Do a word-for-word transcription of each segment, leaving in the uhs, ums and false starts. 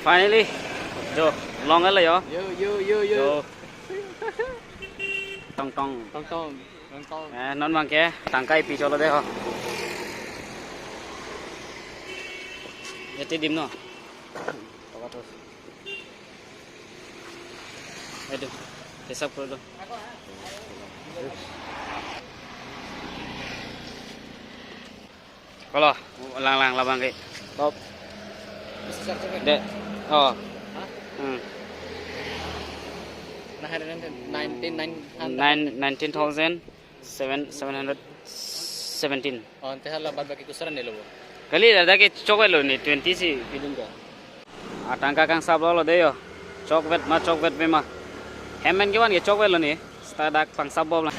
Finally, jo, long-et lo jo. Yo, yo, yo, yo. Jo. Tong tong. Tong tong. Tong tong. Eh, non abangke tangka ipi cholo de ho. Eti dim no. Aduh, hisap dulu. Kalau lang lang labang ke. Top. De. Oh. Hah? Hmm. Nah, ada nanti nineteen nine hundred. Nine, nineteen thousand seven, seven hundred seventeen. Oh, ante hala bad baki kusaran nelo bo. Kali ada ke chok lo ni twenty si bilun ka. Atangka kangsap lo lo de jo. Chokvet ma chokvetve ma. Hem pen kevan ke chokvet lo ni. Seta dak pangsap bom lang.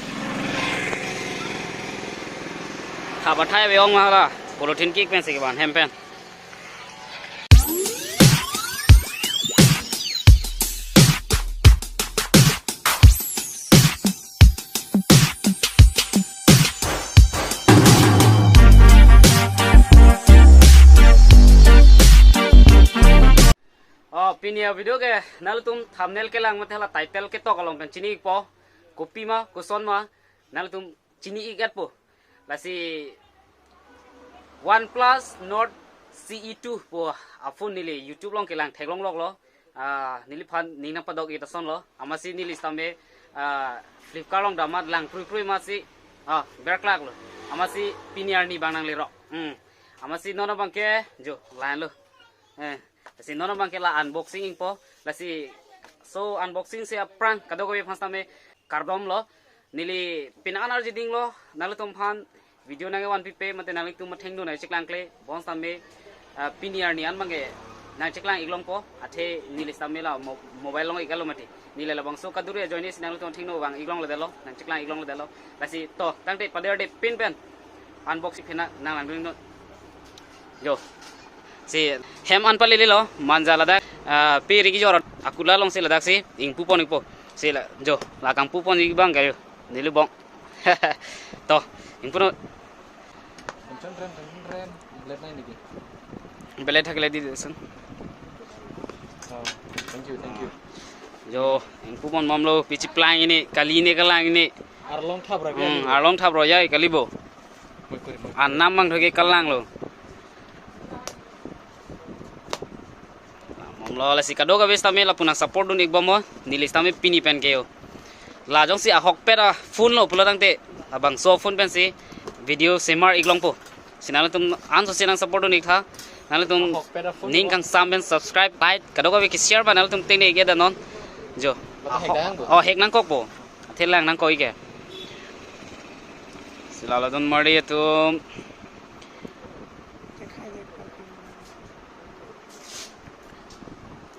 Thap athai ave ong ma hala. Polythene kik pensi kevan hem pen. Oh, pini a-video ke nanglitum thumbnail kelang mate hala title ketok along pen chini-ikpo. Kopi ma, koson ma, nanglitum chini-ik-etpo. Lasi OnePlus Nord C E two pu a-phone neli YouTube along kelang theklong lok lo. Ah, neliphan ning nangpadok-ik ason lo. Amatsi neli sitame, ah, Flipkart along damat lang krui krui amatsi, ah, berklak lo. Amatsi pini arni abang nangle rok. Hmm. Amatsi non abangke, jo, lahenlo. Eh, lasi non abangke la unboxing ingpo. Lasi, so unboxing si aphrang kadokave aphan sitame kardom lo. Neli pini an arjiding lo, nanglitum aphan video nangkevan pipe, mate nanglitum athengno nangcheklang kle, bonsitame, ah, pini arni an abangke nangcheklang-ik longpo, athe neli sitame la mo-, mobile along ik-et lo mati. Neli labangso kaduri ajoine si nanglitum athengno vang-ik longle detlo, nangcheklang-ik longle detlo. Lasi to, tangte pader de pin pen unboxing phena nanglang dun non. Jo. Si hem an palele lo, manja ladak, ah, pe rigi jor akula along si ladak si ingpu pon-ikpo. Si la, jo, la kangpu pon-ik abang kayo. Neli bong. To, ingpu non. Ren, ren, ren, ren. Blade nai niki. Blade thak le di sun. Oh, thank you, thank you. Jo, ingpu pon bomlo, pi chiplang ini, kali ini kelang ini. Arlong thap ra Hmm, biang. Arlong thap ro ya, kali bo. Moi kori, moi kori. Anam mang thoke kelang lo. Bomlo lasi kadokave sitame lapu nangsupport dun-ik bomlo, neli sitame pini pen ke jo. La jongsi ahokpet a-phone lo pulo tangte, labangso phone pensi video semar-ik longpo. Si nanglitum anso si nangsupport dun-ik tha. Nanglitum Ahokpet a-phone ning lo. Kangsam pen subscribe, like, kadokave ke share ba nanglitum tengne-ik-et non. Jo. Bata hek dang bo? Oh, hek nangkokpo. Athe lang nangkok-ik ke. Si lalo dun mari atum.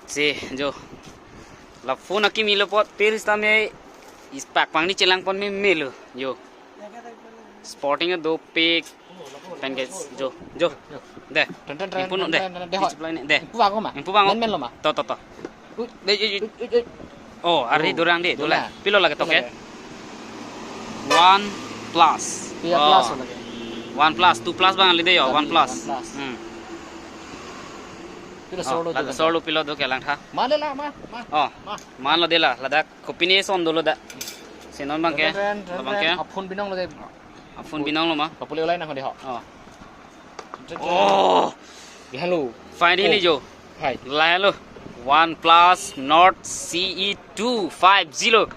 Si, jo. La phone akimi lo apot, pir sitame ispak pangni chelang pon me melo, jo. Sporting dopik, pen ke, jo, jo. De. Ten, ten, ten, Ingpu non de. ten, ten, ten, de, Di hoi. Chiplang ini, de. Ingpu bang ma? Ingpu bang. Men, men lo ma? To, to, to. Ui. De, de, de. Ui, ui, ui. Oh, ari Oh, dorang di, dolang. Dolang. Pilo lake toke? Lake. OnePlus. Iya, Oh. Plus lake. OnePlus, two plus bang ali de jo, Lake OnePlus. OnePlus. Hmm. Pilo Oh, solo lake dolo. Solo pilo do kelang tha. Ma le la, ma, ma. Oh, Ma. Man lo de la, ladak kopi ne son dolo da. Si non abangke, Ren, ren, ren, labangke. Ren. A-phone binong lo de. A-phone binong lo ma? Kapule ulai na ho de ho. Oh. Ren, ren. Oh. Hello. Finally Oh. jo. Hai. Lahenlo. OnePlus Nord C E two five G lo. Te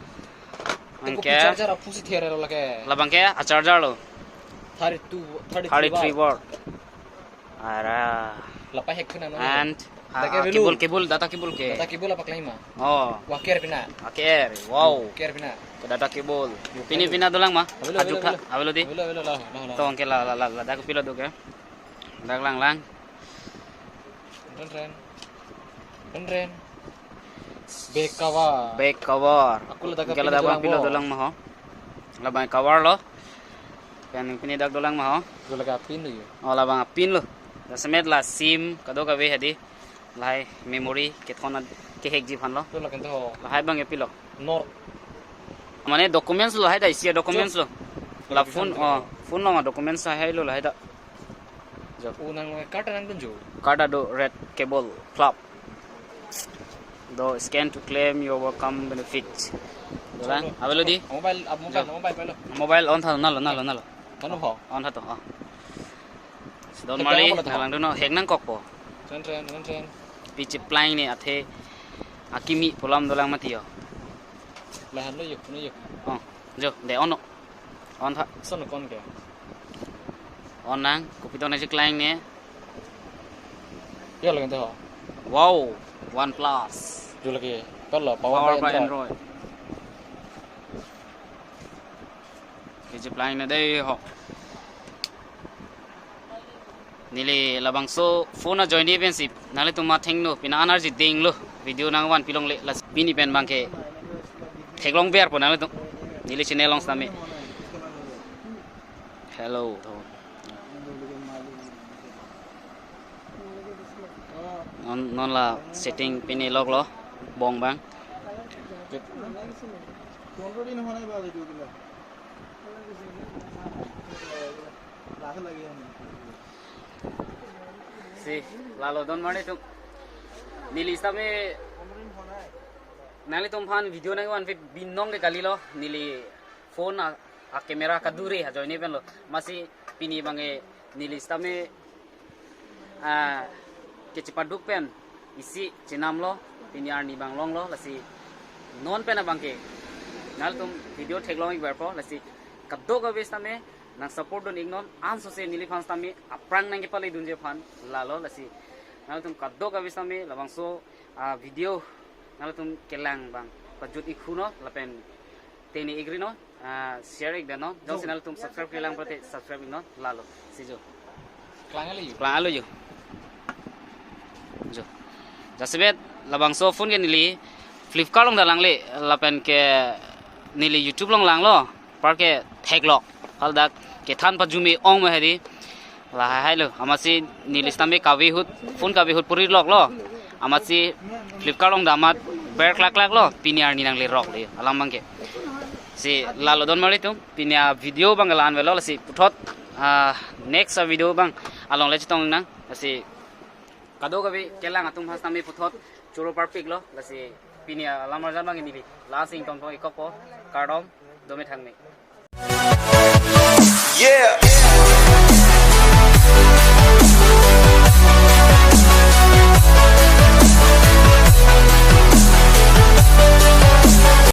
kopi Abangke. Charger aphu si thiare lo lake. Labangke a-charger lo. Thirty-two, thirty-three Thirty-three watt. Watt. Ara. Lapai hek khuna no. And, ah, Dake ah, velu. Cable, cable, data cable ke. Data cable apa klima? Oh. Waker pina. Waker. Wow. Waker pina. Ke data cable. Waker Pini pina. pina dolang ma? Avelo, Ajuk avelo, tha, avelo. Avelo di. Avelo, avelo, la, la, la. Tong ke la, la, la, la, data cable do ke. Dak lang lang. Ren, ren. Ren, ren. Back cover. Back cover. Aku ladak Ke pin ladak dolang pin bo. Dolang ma ho. Labang cover lo. Pen pini dak dolang ma ho. Dolang ka pin lo yo. Oh, labang pin lo. Jasemet la sim kadokave hadi. Lahai memory kethon ad- kehekji aphan lo. Dolang kento ho. Lahai abang pilo. Nor. Mane documents lo lahai ta isi documents lo. La Document phone lo. Oh, phone lo ma documents lahai lo lahai ta. Jo. U nang card nangdun jo. Card do red cable club. Do scan to claim your welcome benefits. Dolang, avelo dei? Mobile, ah, mobile, Jo. Mobile, palo. Mobile on tha, nalo, nalo, nalo. Nalo ho? On tha to, ah. Sidon Hek mali, nang pala to? Nanglang dunnon, hek nangkokpo. Tren, tren, tren, tren. Pi cheplang ne athe, akimi pu alam dolang mati ho. Lahan lo yuk, lo yuk. Oh, jo, dei on. On tha. Son kon ke? On nang, kopi do nangcheklang ne. Yo lagi ho. Wow, OnePlus. Jo lagi. Kalo power, power by, by Android. Android. Pi cheplang ne dei ho. Neli labangso phone ajoine pensi nanglitum athengno pini an arji dinglo video nangvanpi longle, lasi pini pen abangke theklong verpo nanglitum. Neli channel along sitame. Hello. Non, non la setting pini loklo, bong abang. Si, lalo don mane tum. Neli sitame nanglitum aphan video nangvanpi binong ke kalilo, neli phone a, a camera kadure ajoine penlo. Amatsi pini abangke neli sitame, ah, kechepaduk pen isi chenamlo, pini arni abang longlo, lasi non pen abangke nanglitum video theklong-ik verpo, lasi kadokave sitame nang support dun-iknon, ansose neliphan sitame aphrang nangkepale dunji aphan lalo, lasi nanglitum kadokave sitame labangso, ah, video nanglitum kelang abang pajut-ik thunon lapen tengne-ikrinon, ah, share-ik dunnon. Jongsi nanglitum subscribe-iklang pulote subscribe-iknon lalo. Si jo. Klang alo yo. Klang alo yo. Jo. Jasemet labangso phone ke neli Flipkart along ta langle lapen ke neli YouTube along langlo. Apar ke theklok. Haladak kethan pajume ong ma hedi. Lahai hailo, amatsi neli sitame kave ahut, phone kave ahut puri loklo. Amatsi Flipkart along damat ber klak klaklo, pini arni nangleroklo alam abangke. Si lalo don mali tum, pini avideo abang la-an avelo, lasi puthot, ah, next avideo abang along le chetong nang, lasi kadokave kelang atum aphan sitame puthot choro parpiklo, lasi pini alam arjan abang neli la-an si ingtonpon-ik kokpo, kardom, dome thangme. Yeah.